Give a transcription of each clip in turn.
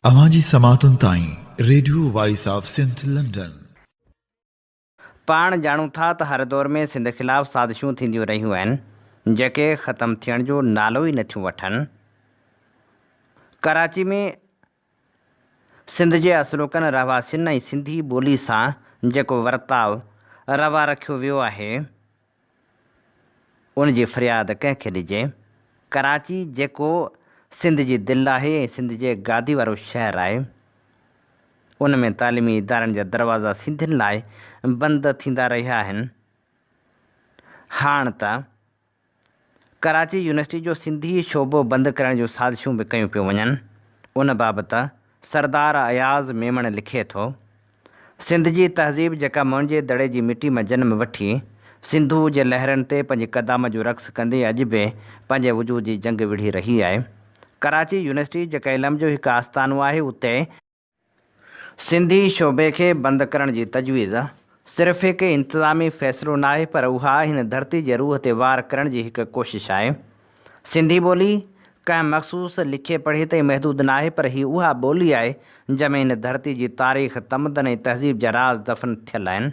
اوهان جي سماعتن تائين radio voice of Sindh London. پاڻ ڄاڻون ٿا ته هر دور ۾ سنڌ خلاف سازشون ٿينديون رهيون آهن، جيڪي ختم ٿيڻ جو نالو ئي نٿيون وٺن. ڪراچي ۾ سنڌ جي اصلوڪن رهواسين ۽ سنڌي ٻولي سان جيڪو ورتاء روا رکيو ويو آهي، ان جي فرياد ڪنهن کي ڏجي؟ ڪراچي جيڪو سنڌ جي دل آهي ۽ سنڌ جي گادي وارو شهر آهي، ان ۾ تعليمي ادارن جا دروازا سنڌين لاء بند ٿيندا رهيا آهن. هاڻ ته ڪراچي يونيورسٽي جو سنڌي شعبو بند ڪرڻ جون سازشون به ڪيون پيون وڃن. ان بابت سردار اياز ميمڻ لکي ٿو، سنڌ جي تهذيب جيڪا موئن جي دڙي جي مٽي مان جنم وٺي، سنڌوء جي لهرن تي پنهنجي قدامت جو رقص ڪندي اڄ به پنهنجي وجود جي جنگ وڙهي رهي آهي. ڪراچي يونيورسٽي جيڪا علم جو هڪ آستانو آهي اتي، سنڌي شعبي کي بند ڪرڻ جي تجويز صرف هڪ انتظامي فيصلو ناهي پر اها هن ڌرتي جي روح تي وار ڪرڻ جي هڪ ڪوشش آهي. سنڌي ٻولي ڪنهن مخصوص لکي پڙهي تائين محدود ناهي پر هي اها ٻولي آهي جنهن ۾ هن ڌرتي جي تاريخ، تمدن ۽ تهذيب جا راز دفن ٿيل آهن.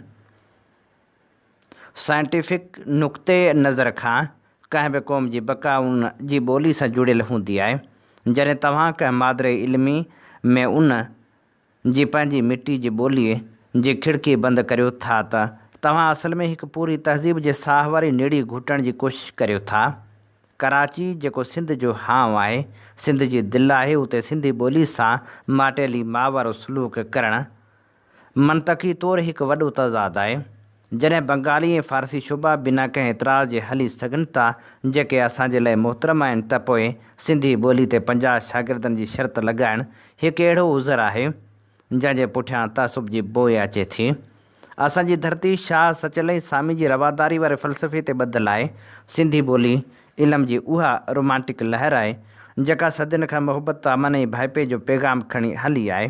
سائنٽيفڪ نقطي نظر کان ڪنهن به قوم جي بقا ان جي ٻولي سان جڙيل هوندي آهي. جڏهن توهان ڪنهن مادري علمي ۾ ان جي پنهنجي مٽي جي ٻوليء جي کڙڪي بند ڪريو ٿا ته توهان اصل ۾ هڪ پوري تهذيب جي ساهه واري نڙي گهٽڻ جي ڪوشش ڪريو ٿا. ڪراچي جيڪو سنڌ جو هانء آهي، سنڌ جي دل آهي، اتي سنڌي ٻولي سان ماٽيلي ماء وارو سلوڪ ڪرڻ منطقي طور هڪ وڏو تضاد آهي. جڏهن بنگالي ۽ فارسي شعبا بنا ڪنهن اعتراض جي هلي سگهن ٿا، جيڪي اسان جي لاء محترم آهن ته پوء سنڌي ٻولي تي 50 شاگردن جي شرط لڳائڻ هڪ اهڙو عذر آهي، جنهن جي پٺيان تعصب جي بوء اچي ٿي. اسان جي ڌرتي شاهه، سچل ۽ سامي جي رواداري واري فلسفي تي ٻڌل آهي. سنڌي ٻولي علم جي اها رومانٽڪ لهر آهي، جيڪا صدين کان محبت، امن ۽ ڀائپي جو پيغام کڻي هلي آهي.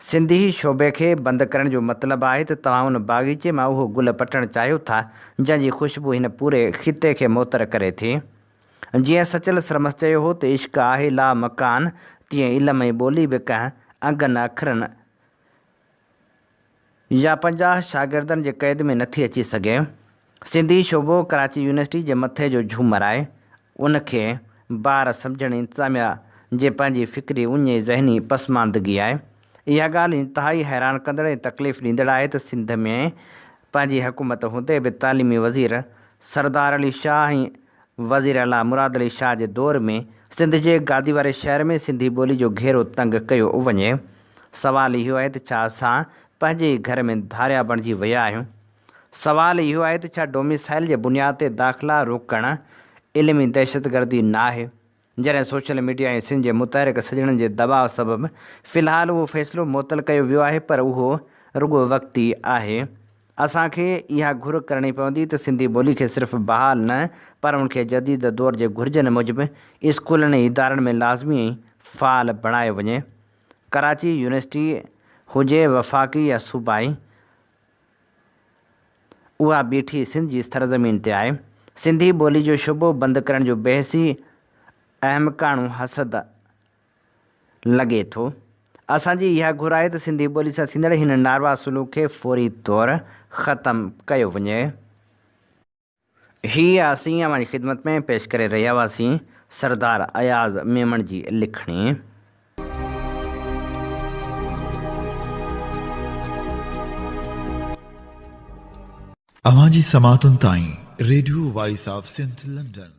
سنڌي شعبي کي بند ڪرڻ جو مطلب آهي ته توهان ان باغيچي مان اهو گل پٽڻ چاهيو ٿا، جنهن جي خوشبو هن پوري خطي کي معطر ڪري ٿي. جيئن سچل سرمست چيو هو ته عشق آهي لا مڪان، تيئن علم ۽ ٻولي به ڪنهن انگن اکرن يا 50 شاگردن جي قيد ۾ نٿي اچي سگهي. سنڌي شعبو ڪراچي يونيورسٽي جي مٿي جو جهومر آهي، ان کي بار سمجهڻ انتظاميا جي پنهنجي فڪري اڃ ۽ ذهني پسماندگي آهي. اها ڳالهه انتهائي حيران ڪندڙ ۽ تڪليف ڏيندڙ آهي ته سنڌ ۾ پنهنجي حڪومت هوندي به تعليمي وزير سردار علي شاهه ۽ وزيراعليٰ مراد علي شاهه جي دور ۾ سنڌ جي گادي واري شهر ۾ سنڌي ٻولي جو گهيرو تنگ ڪيو وڃي. سوال اهو آهي ته ڇا اسان پنهنجي ئي گهر ۾ ڌاريا بڻجي ويا آهيون؟ سوال اهو آهي ته ڇا ڊوميسائل جي بنياد تي داخلا روڪڻ علمي دهشتگردي ناهي؟ جڏهن سوشل ميڊيا ۽ سنڌ جي متحرڪ سڄڻن جي دٻاء سبب في الحال اهو فيصلو معطل ڪيو ويو آهي پر اهو رڳو وقتي آهي. اسان کي اها گهر ڪرڻي پوندي ته سنڌي ٻولي کي صرف بحال نه پر ان کي جديد دور جي گهرجن موجب اسڪولن ۽ ادارن ۾ لازمي ۽ فعال بڻايو وڃي. ڪراچي يونيورسٽي هجي وفاقي يا صوبائي، اها بيٺي سنڌ جي سرزمين تي آهي. سنڌي ٻولي جو شعبو بند ڪرڻ جو بحث ئي احمقاڻو حسد لڳي ٿو. اسان جي اها گهر آهي ته سنڌي ٻولي سان ٿيندڙ هن ناروا سلوڪ کي فوري طور ختم ڪيو وڃي. هي اسين اوهان جي خدمت ۾ پيش ڪري رهيا هئاسين سردار اياز ميمڻ جي لکڻي. اوهان جي سماعتن تائين radio voice of Sindh London.